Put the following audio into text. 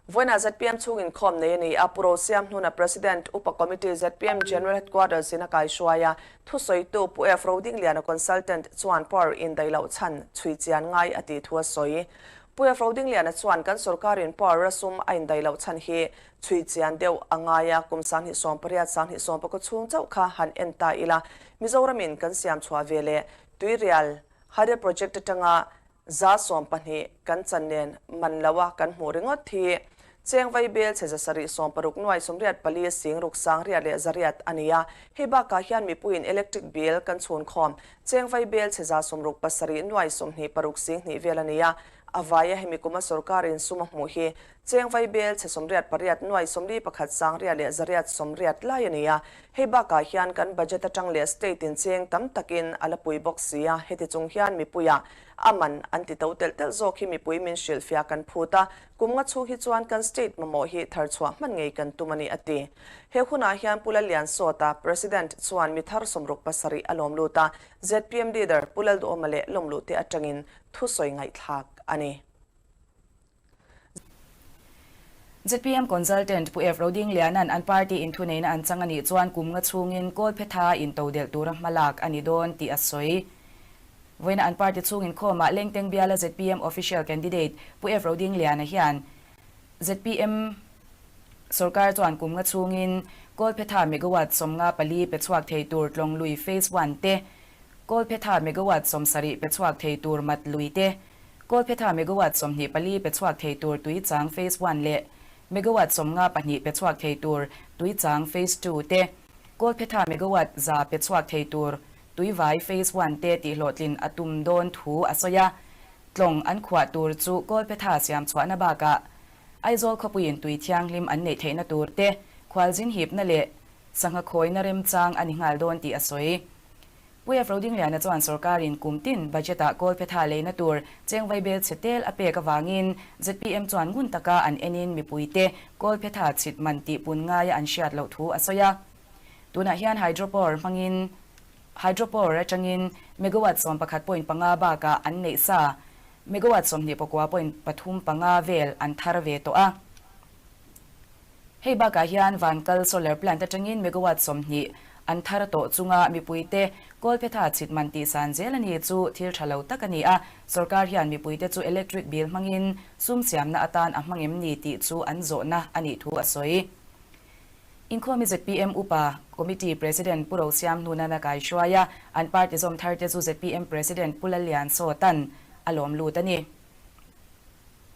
Vawiinah zpm chhung inkhawm nei a ni a, Pu Rosiamhnuna President, Upa Committee zpm General Headquarters in a kaihruai a, thusawitu Pu F Rodingliana Consultant chuan power indaih loh chhan chhui chian ngai a tih thu a sawi. Pu F Rodingliana chuan kan sorkarin power a sum a indaih loh chhan hi chhui chian deuh a ngai a, kum 2018, 2019 chhung chauh kha han en ta ila, Mizoramin kan siam chhuah ve leh Tuirial Hydel Project atanga 12% kan chan nen man lo a kan hmuh ringawt hi cheng vai bel chhe 760 nuai 84 sing ruk sang riat leh 100 a ni a. Hei bakah hian mipuiin electric bill kan chhun khawm cheng vai bel chhe 67 nuai 26 sing hnih vel a ni a. A vaia hemi kuma sorkarin sum a hmuh hi cheng vai bel chhe 88 nuai 41 sang riat leh 180 lai a ni a. Hei bakah hian kan budget atang leh state in cheng tam takin a la pui bawk si a, heti chung hian mipuiah a man an ti to telh telh zawk hi mipui min hrilhfiah kan phut a, kum nga chhung hi chuan kan state mamawh hi thar chhuah hman ngei kan tum a ni a ti. He hunah hian Pu Lallian Sawta, President, chuan mi thar 67 a lawm lut a, zpm leader Pu Lalduhawma leh lawmluhte atangin thusawi ngaihthlak a ni. Zpm Consultant Pu F Rodingliana'n an party in thuneihna an chang a nih chuan kum nga chhungin Kawlphetha intodelh tura hmalak a ni dawn tih a sawi. Vawiina an party chhung inkhawmah Lengteng biala zpm Official Candidate Pu F Rodingliana hian zpm sorkar chuan kum nga chhungin Kawlphetha megawatt 54 pe chhuak thei tur Tlawnglui Phase One te, Kawlphetha megawatt 70 pe chhuak thei tur Mat Lui te, Kawlphetha megawatt 24 pe chhuak thei tur Tuichang Phase One leh megawatt 52 pe chhuak thei tur Tuichang Phase Two te, Kawlphetha megawatt 100 pe chhuak thei tur Tuivai Phase One te tihhlawhtlin a tum dawn thu a sawi a. Tlawng an khuah tur chu Kawlphetha siam chhuahna bakah Aizawl khawpuiin tui thianghlim an neih theihna tur te, khualzin hipna leh sangha khawina remchang a ni nghal dawn tih a sawi. Pu F Rodingliana chuan sorkarin kum tin budget-ah Kawlphetha leina tur cheng vaibel chhe tel a pek avangin zpm chuan ngun taka an enin mipuite Kawlphetha chhit man tih pun ngaia an hriat loh thu a sawi a. Tunah hian hydropower hmangin hydropower atangin megawatt 11.5 bakah an neih sa megawatt 29.35 vel an thar ve tawh a. Hei bakah hian Vankal solar plant atangin megawatt 20 an thar tawh chunga mipuite Kawlphetha chhit man tih san zel a ni chu thil tha lo tak a ni a, sorkar hian mipuite chu electric bill hmangin sum siamna atan a hmang em ni tih chu an zawhna a nih thu a sawi. Inkhawmi zpm Upa Committee President Pu Rosiamhnuna na kaihruai a, an party zawm tharte chu zpm President Pu Lallian Sawtan a lawm lut a ni.